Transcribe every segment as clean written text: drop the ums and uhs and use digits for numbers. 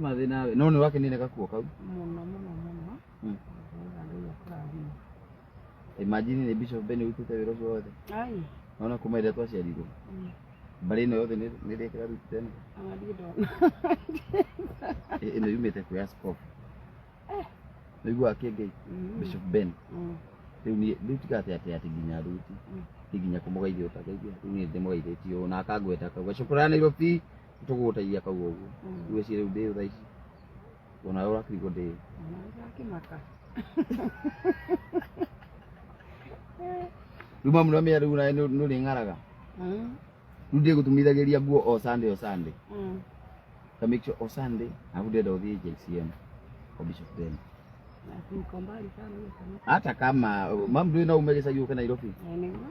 Mathĩ nawe no nĩ wakenire gakuo kau. Mũno mũno mũno. Ndĩrenda Ngai akũrathime. Imagine nĩ Bishop Ben ũrutĩte wĩra ũcio wothe. Ai. Naona kuma ĩrĩa twaciarirwo. Mbarĩ ĩno yothe nĩ rĩkĩra rutĩte ĩno. Ona ndirĩ ndona. Ĩno yumĩte kwĩ askofu. Nĩiguaga kĩngĩ Bishop Ben. Rĩu niĩ rĩu tiga atĩ atĩ atĩ nginya ruti. Ti nginya kũmũgeithia ũtangeithia. Rĩu niĩ ndĩmũgeithĩtie ũũ na akangweta akauga cukura Nairobi tũgũgũteithia akauga ũguo. Rĩu eci rĩu ndĩ thaa ici. Onawe ũrakĩrigwo ndĩ. Ona ndakĩmaka. Rĩu mamu nĩwamenya rĩu nawe nĩ ũrĩng'araga. Rĩu ndĩgũtumithagĩria nguo o Sunday o Sunday. Ka make sure o Sunday alafu ndĩrenda ũthiĩ JCM kwa Bishop Ben. Na niko mbali sana hiyo kanisa. Hata kama mamu ndũĩ no ume gĩcagi ũke Nairobi. Eh, nĩguo.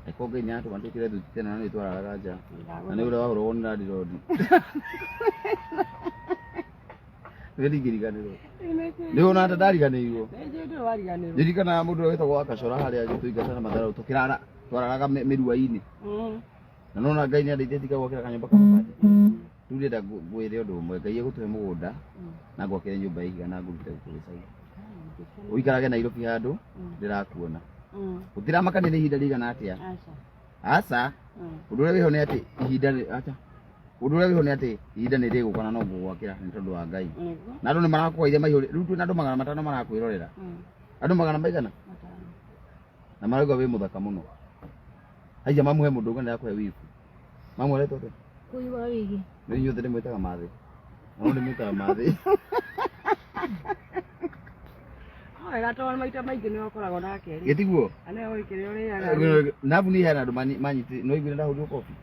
Eko Ngai nĩ atũma twĩkĩre thuti tene na nĩ twararaga nja. Na nĩ ũrĩa wahũragwo nĩ landlord. Nĩ ndingĩriganĩrwo. Nĩ wona ata ndariganĩirwo. Nĩ njũĩ wariganĩrwo. Ndirikanaga mũndũ ũrĩa wĩtagwo Wakacora harĩa tũingata na matharũ tũkĩrara twararaga mĩrua-inĩ. Na nona Ngai nĩ andeithĩtie ngagwakĩra kanyũmba ka mabati. Rĩu ndĩrenda ngwĩre ũndũ ũmwe, Ngai egũtũhe mũgũnda na ngwakĩre nyũmba ya ihiga na ngũrute gũkũ gĩcagi. Ũikarage Nairobi handũ ndĩrakuona. Gũtiramakania nĩ ihinda rĩigana atĩa. Aca. Aca, ũndũ ũrĩa wĩho nĩ atĩ ihinda aca. Ũndũ ũrĩa wĩho nĩ atĩ ihinda nĩ rĩgũka na no ngũgwakĩra nĩ tondũ wa Ngai. Nĩguo. Na andũ nĩ marakũgeithia maihũrĩ, rĩu twĩna andũ 500 marakwĩrorera. Andũ magana maigana? 5. Na marauga wĩ mũthaka mũno. Haiya mamuhe mũndũ ũngĩ nĩarakũhe wibu. Mamu aretwo atĩa? Kũigua wigi. Rĩu inyuothe ndĩmwĩtaga mathĩ. No ndĩmwĩtaga mathĩ. Wega tondũ maita maingĩ nĩwe ũkoragwo nake rĩ. Gĩtiguo? Na nĩwe ũĩ kĩrĩa ũrĩaga. Nabu nĩ hena andũ manyitĩ, no iguire ndahũrirwo kobi.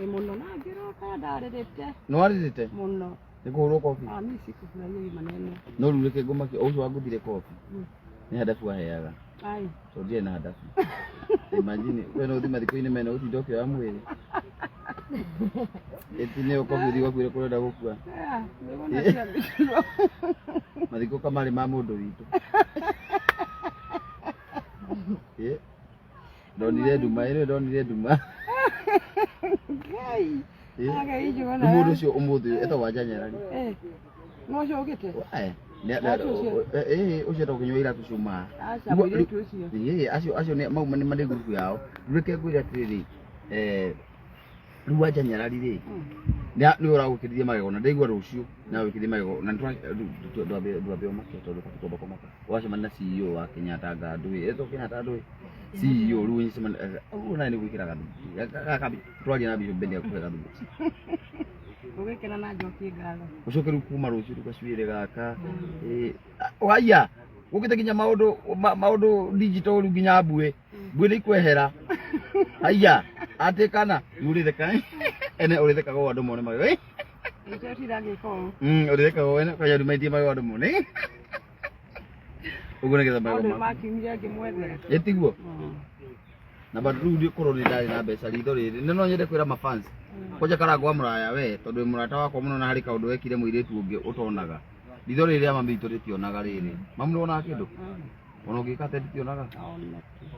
Ĩ mũno na ngĩroka ndarĩrĩte. Nĩ warĩrĩte? Mũno. Nĩ kũhũrwo kobi? Ah, mimi sikufurahia hii maneno. No rĩu reke ngũmakie, o ũcio wangũthire kobi. Nĩ handabu aheaga. Ai. Tondũ ndirĩ na handabu. Imagine, we no ũthiĩ mathiko-inĩ mena ũtinde ũkĩoya mwĩrĩ. Ĩti nĩyo kobi ũthiĩ ũgakuĩre kũrĩa ũrenda gũkua. Ah, nĩguo naciambĩrwo. Mathiko kamarĩ ma mũndũ witũ. Ĩ, ndonire nduma, ĩno ndonire nduma. Ngai. Ĩ, Ngai njũgana. rĩu mũndũ ũcio ũmũthĩ etagwo Wanja Nyarari. Eh. No ũcio ũkĩte? Wae, Watu ũcio? ĩ, ũcio etagwo kĩnyua iratũ ciumaga. Aca Nĩguo- mũirĩtu ũcio. Ĩ, acio acio nĩ mau nĩ marĩ ngurubu yao. Rĩu reke ngwĩre atĩrĩrĩ, rĩu Wanja Nyarari rĩ, nĩwe ũragũkĩrithia magego na ndaigua rũciũ nĩ agũkĩrithia magego na ndwambe ũmake tondũ ũbatiĩ kwamba kũmaka. Ũgacemania na CEO wa Kenyatta anga ndũĩ, etwo Kenyatta ndũĩ? CEO rĩu ũcemanie ũguo nawe nĩ gwĩkĩra gathuti. Gaka twaria na Bishop Ben akũhe gathuti. Ũgĩkena na njokie ngatho. Ũcoke rĩu kuma rũciũ rĩu gacuĩrĩ gaka. Waiya, gũkĩte nginya maũndũ maũndũ digital rĩu nginya mbuĩ. Mbuĩ nĩ ikwehera. Haiya, atĩ kana rĩu ũrĩtheka ene ũrĩthekaga ũũ andũ mone magego. Nĩkĩo tiragĩka ũũ. Ũrĩthekaga ũũ ene kwanja ndumaitie magego andũ mone. Ũguo nĩgetha magego Maũndũ maku. makiumire ngĩmwethera. Ĩtiguo? Na bado rĩu ndikorwo nĩ ndarĩ na mbeca ritho rĩrĩ. Nĩ no nyende kwĩra mafans. Kwanja Karangũ wa mũraya we tondũ wĩ mũrata wakwa mũno na harĩ kaũndũ wekire mũirĩtu ũngĩ ũtonaga. Ritho rĩrĩ rĩa mami witũ rĩtionaga rĩrĩ. Mamu nĩwonaga kĩndũ? Ona ũngĩka atĩa rĩtionaga?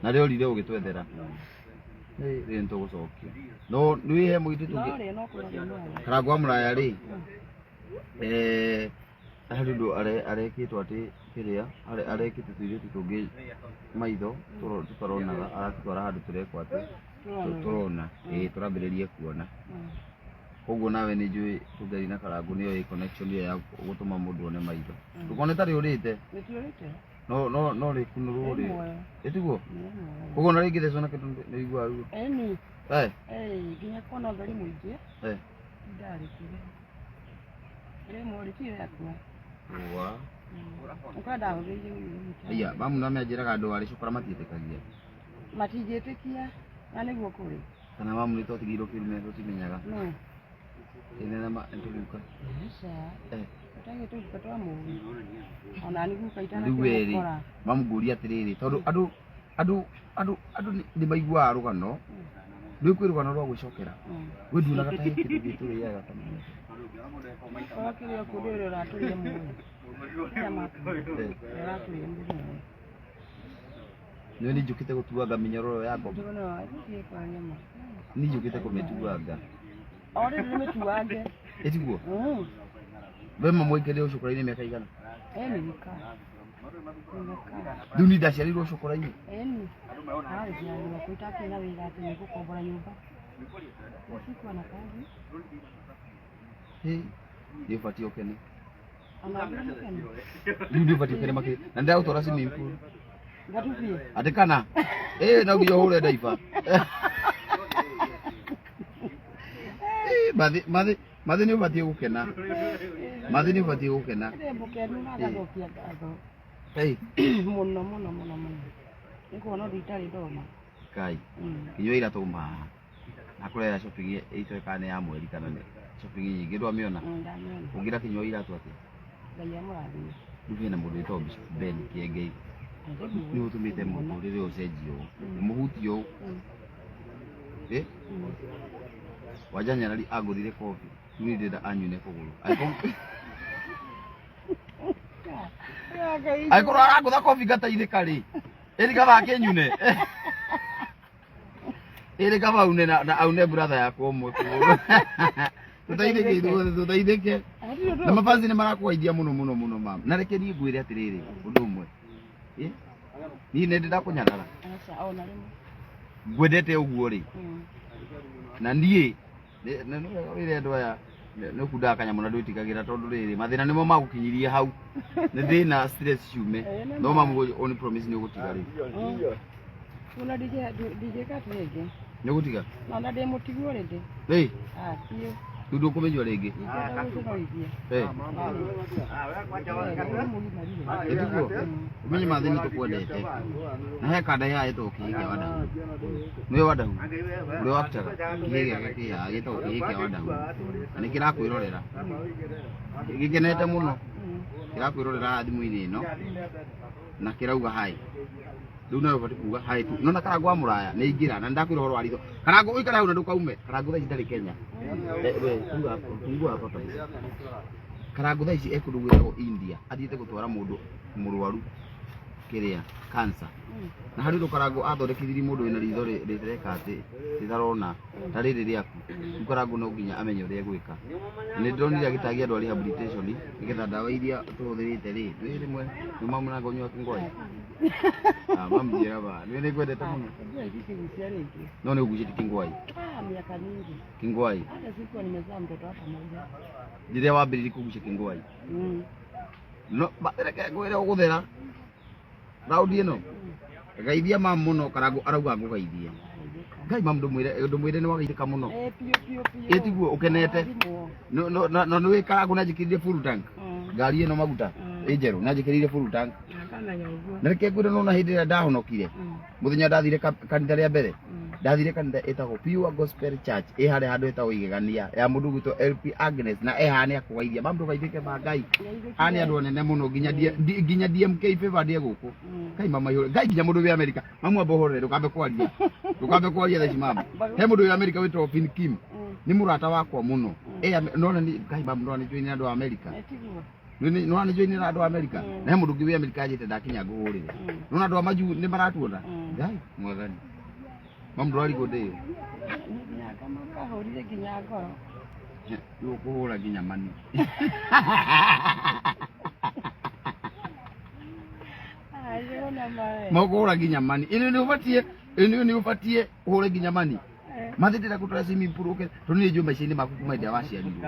Na rĩorire ũgĩtwethera. Rĩrĩ nĩtũgũcokia. No nĩ he mũirĩtu No ũngĩ. rĩ no kũnoria muoyo. Karangũ wa mũraya rĩ, harĩ ũndũ arekĩtwo atĩ kĩrĩa, arekĩte tũirĩtu tũngĩ maitho tũtaronaga, aratũtwara handũ tũrekwo atĩ tũrona, ĩĩ tũrambĩrĩria kuona. Koguo nawe nĩ njũĩ tũngĩaria na Karangũ nĩyo ĩ connection ĩyo ya gũtũma mũndũ one maitho. Ndũkone ta rĩũrĩte. Rĩtiũrĩte. No no no rĩkunũrwo rĩ. Rĩ muoyo. Ĩtiguo? Rĩ muoyo. Koguo ona rĩngĩthecwo na kĩndũ nĩ ũiguaga ruo. Ĩni. Eh. Nginya kuona ũtheri mũingĩ. Eh. Ndarĩkire. Rĩ muoyo rĩtirĩ rĩakua. Wa. Ũkorwo ndahũthĩrire ũyũ. Aya, mamu no menjĩraga andũ arĩ cukara matiĩtĩkagia. Matingĩtĩkia na nĩguo kũrĩ. Kana mamu nĩ twatigĩirwo kĩrume tũtimenyaga. No. Ĩne na tũguka. Aca. Eh. Tũtagĩ tũguka twa mũru. Ona nĩ guka Rĩu we rĩ, itanakĩmũkora. mamu ngũria atĩrĩrĩ, tondũ andũ andũ andũ andũ nĩ maiguaga rũgano. Rĩu kwĩ rũgano rwa gwĩcokera. We nduonaga ta he kĩndũ gĩtũrĩaga ta mũno. Korwo kĩrĩ o kũndũ ũrĩa ũratũrire muoyo. Kĩrĩa maku. Ũratũrire muoyo. Nĩ niĩ njũkĩte gũtuanga mĩnyororo ya ngoma. Ndĩrona gũthiĩ kwa nyama. Niĩ njũkĩte kũmĩtuanga. O rĩrĩ nĩ mĩtuange. Ĩtiguo? We mamwe aikarire ũcũkũra-inĩ mĩaka igana? Eni nikaa. Rĩu niĩ ndaciarirwo ũcũkũra-inĩ. Eni. Arĩ kuita na wĩra atĩ nĩ gũkombora nyũmba. Sikuwa na kazi. Hĩ, nĩ ũbatiĩ ũkene. Ona ndĩ mũkenu. Rĩu nĩ ũbatiĩ ũkene makĩria. Na ndĩragũtwara swimming pool. Ngatubie. Atĩ kana? Ĩ, no nginya ũhũre ndaiba. Ĩ, mathi mathi mathi nĩ ũbatiĩ gũkena. Mathi nĩ ũbatiĩ gũkena. Ndĩ mũkenu na ngacokia ngatho. Ĩ, Mũno mũno mũno mũno. Nĩ kuona ũndũ itarĩ ndona. Kai. Kinyua ira tũma haha. Na kũrera shopping itoĩ kana nĩ ya mweri kana nĩ shopping nyingĩ ndwamĩona. Ndamĩona. Ũngĩra kinyua iratũ atĩa? Ngai amũrathime. Rĩu hena mũndũ wĩtagwo Bishop Ben Kĩengei. Nĩ ũtũmĩte mũtũrĩre ũcenjio ũũ. Mũhutio ũũ. Ĩ? Wanja Nyarari angũthire kobi. Rĩu niĩ ndĩrenda anyune kũgũrũ. Angĩkorwo arangũtha kobi ngataithĩka rĩ, ĩrĩ kaba akĩnyune. Ĩrĩ kaba aune na aune brother yakwa ũmwe kũgũrũ. Tũteithĩke ithuothe, tũteithĩke. Na mabanzi nĩ marakũgeithia mũno mũno mũno mama. Na reke niĩ ngwĩre atĩrĩrĩ, ũndũ ũmwe. Ĩ? Niĩ nĩ ndĩ ndakũnyarara. Aca, ona rĩmwe. Ngwendete ũguo rĩ. Na niĩ nĩ wega wĩre andũ aya nĩ ũkundaga kanyamũ na ndwĩtigagĩra tondũ rĩrĩ mathĩna nĩmo magũkinyirie hau. Nĩ thĩna stress ciume. No mamu only promise nĩ ũgũtiga rĩ. Ona ndingĩka atĩ rĩngĩ. Nĩ ũgũtiga? Ona ndĩ mũtiguo rĩngĩ. Ĩ, Ah, biũ. rĩu ndũkũmĩnyua rĩngĩ. Ndingĩenda gwĩconorithia. Ĩ, ĩtiguo. Ũmenye mathĩ nĩ tũkwendete. Na he kanda ya ĩtagwo kĩhĩ kĩa Wadahu. Nĩwe Wadahu? Ũrĩa wakitaga kĩhĩ gĩake kĩ haha gĩtagwo kĩhĩ kĩa Wadahu. Na nĩ kĩrakwĩrorera. Gĩkenete mũno. Kĩrakwĩrorera haha thimũ-inĩ ĩno na kĩrauga hi. Rĩu nawe ũbatiĩ kuga hi tu. Nona Karangũ wa mũraya nĩ aingĩra na nĩndakwĩra ũhoro wa ritho. Karangũ ũikare hau na ndũkaume. Karangũ thaa ici ndarĩ Kenya. We, funga hapo, fungua hapo kabisa. Karangũ thaa ici e kũndũ gwĩtagwo India athiĩte gũtwara mũndũ mũrwaru kĩrĩa cancer. Na harĩ ũndũ Karangũ athondekithirie mũndũ wĩna ritho rĩtareka atĩ rĩtarona ta rĩrĩ rĩaku. Rĩu Karangũ no nginya amenye ũrĩa egwĩka. Nĩ ndĩronire agĩtangia andũ a rehabilitation nĩgetha ndawa iria tũhũthĩrĩte rĩ, ndũĩ rĩmwe nĩ mũrango ũnyua kĩngwai. Ah, mamu njĩra ba, nĩ nĩngwendete mũno. Sijui ikigusia rĩngĩ. No nĩ ũgucĩtie kĩngwai. Ah, miaka mingi. Kĩngwai. Hata sikuwa nimezaa mtoto hata mmoja. Rĩrĩa wambĩrĩirie kũgucia kĩngwai. No, reke ngwĩre ũgũthera. Raundi ĩno. Geithia mamu mũno Karangũ arauga ngũgeithie. Ngai mamu ndũmwĩre nĩ wageithĩka mũno. Eh, piũ piũ piũ. Ĩ tiguo ũkenete. Thimũ. No no no nĩ Karangũ na njĩkĩrire full tank. Ngari ĩno maguta ĩ njerũ na njĩkĩrire full tank. Akamenya ũguo. Na reke ngwĩre nona hĩndĩ ĩrĩa ndahonokire. Mũthenya ndathire kanitha rĩa mbere. Ndathire kanitha ĩtagwo Pure Gospel Church ĩ harĩa handũ hetagwo Igegania ya mũndũ ũgwĩtwo LP Agnes na e haha nĩ akũgeithia. Mamu ndũgeithĩke ma Ngai. Haha nĩ andũ anene mũno nginya nginya DMK favor ndĩe gũkũ. Ngai mama ihũre. Ngai nginya mũndũ wĩ Amerika. Mamu amba ũhorere ndũkambe kwaria. Ndũkambe kwaria thaa ici mamu. He mũndũ wĩ Amerika wĩtagwo Finn Kim. Nĩ mũrata wakwa mũno. Nona nĩ Ngai mamu nona nĩ join andũ a Amerika. Eh, tiguo. Nona nĩ join andũ a Amerika. Na he mũndũ ũngĩ wĩ Amerika anjĩte ndakinya ngũhũrĩre. Nona andũ a majuu nĩ maratuona. Ngai mwathani. Mamu ndũrarigwo ndĩyo. Nginya kahũrire nginya ngoro. Rĩu ũkũhũra nginya mani. Ah, ndĩrona mawe. Maũkũhũra nginya mani. Ĩno nĩ ũbatiĩ, ĩno nĩ ũbatiĩ ũhũre nginya mani. Mathĩ ndĩrenda gũtwara swimming pool ũke tondũ nĩ njũĩ maica-inĩ maku kuma hĩndĩ ĩrĩa waciarirwo.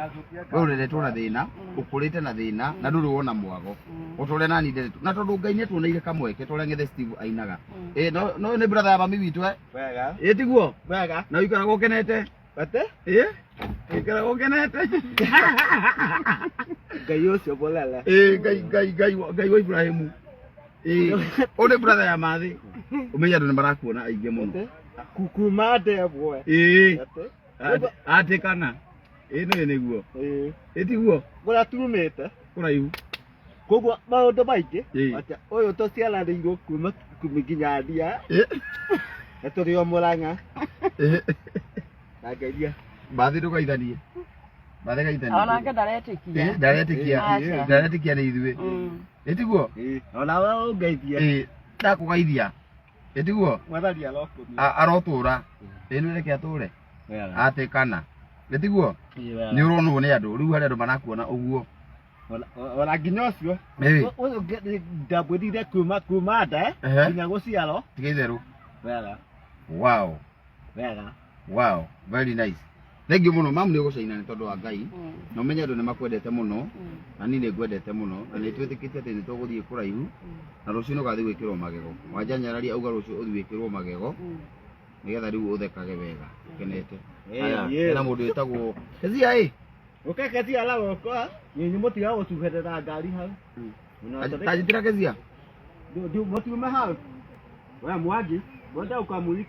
We ũreretwo na thĩna, ũkũrĩte na thĩna na ndũrĩ wona mwago. O ta ũrĩa nani nderetwo. Na tondũ Ngai nĩ atuoneire kamweke ta ũrĩa Ng'ethe Steve ainaga. Ĩ no nĩ brother ya mami witũ eh. Wega. Ĩ tiguo? Wega. Na ũikaraga ũkenete? Ate? Ĩ? Ũikaraga ũkenete? Ngai ũcio mũnene. Ĩ Ngai Ngai Ngai Ngai wa Ibrahimu. Ĩ ũyũ nĩ brother ya Mathĩ. Ũmenye andũ nĩ marakuona aingĩ mũno. Kuma ndemwe. Ĩ Ate? atĩ kana. Ĩ nĩ nĩguo. Ĩ. Ĩ tiguo? Kũrĩa tumĩte. Kũraihu. Koguo maũndũ maingĩ. Ĩ. Atĩ ũyũ tũciaranĩirwo kuma nginya ndia. Ĩ. Na tũrĩ o Mũrang'a. Ĩ. Na ngeria. Mathĩ ndũgaithanie. Mathĩ gaithanie. Onake ndaretĩkia. Ĩ ndaretĩkia. Aca. Ndaretĩkia nĩ ithuĩ. Ĩ tiguo? Ĩ. Ona we ũngeithie. Ĩ ndakũgeithia. Ĩ tiguo? Mwathani arokũmia. Arotũra. Ĩ nĩ reke atũre. Wega. Atĩ kana. Ĩ tiguo? Ĩ wega. Nĩ ũronwo nĩ andũ. Rĩu harĩ andũ marakuona ũguo. Ona nginya ũcio. Ĩĩ. Ũyũ ndambwĩrire kuma nda Ehe. nginya gũciarwo. Tiga itherũ. Wega. Wow. Wega. Wow, very nice. Thank you mũno mamu, nĩ ũgũcaina nĩ tondũ wa Ngai, na ũmenye andũ nĩ makwendete mũno, na niĩ nĩ ngwendete mũno, na nĩ twĩtĩkĩtie atĩ nĩ tũgũthiĩ kũraihu, na rũciũ nĩ ũgathiĩ gwĩkĩrwo magego. Wanja Nyarari auga rũciũ ũthiĩ wĩkĩrwo magego nĩgetha rĩu ũthekage wega ũkenete. Haya, hena mũndũ wĩtagwo Kezia ĩ. Ũke Kezia la gũkwa. Nyinyi mũtiga gũcuhĩrĩra ngari hau. Tanjitĩra Kezia. Mũtiume hau. We Mwangi, mwenda ũkamũite.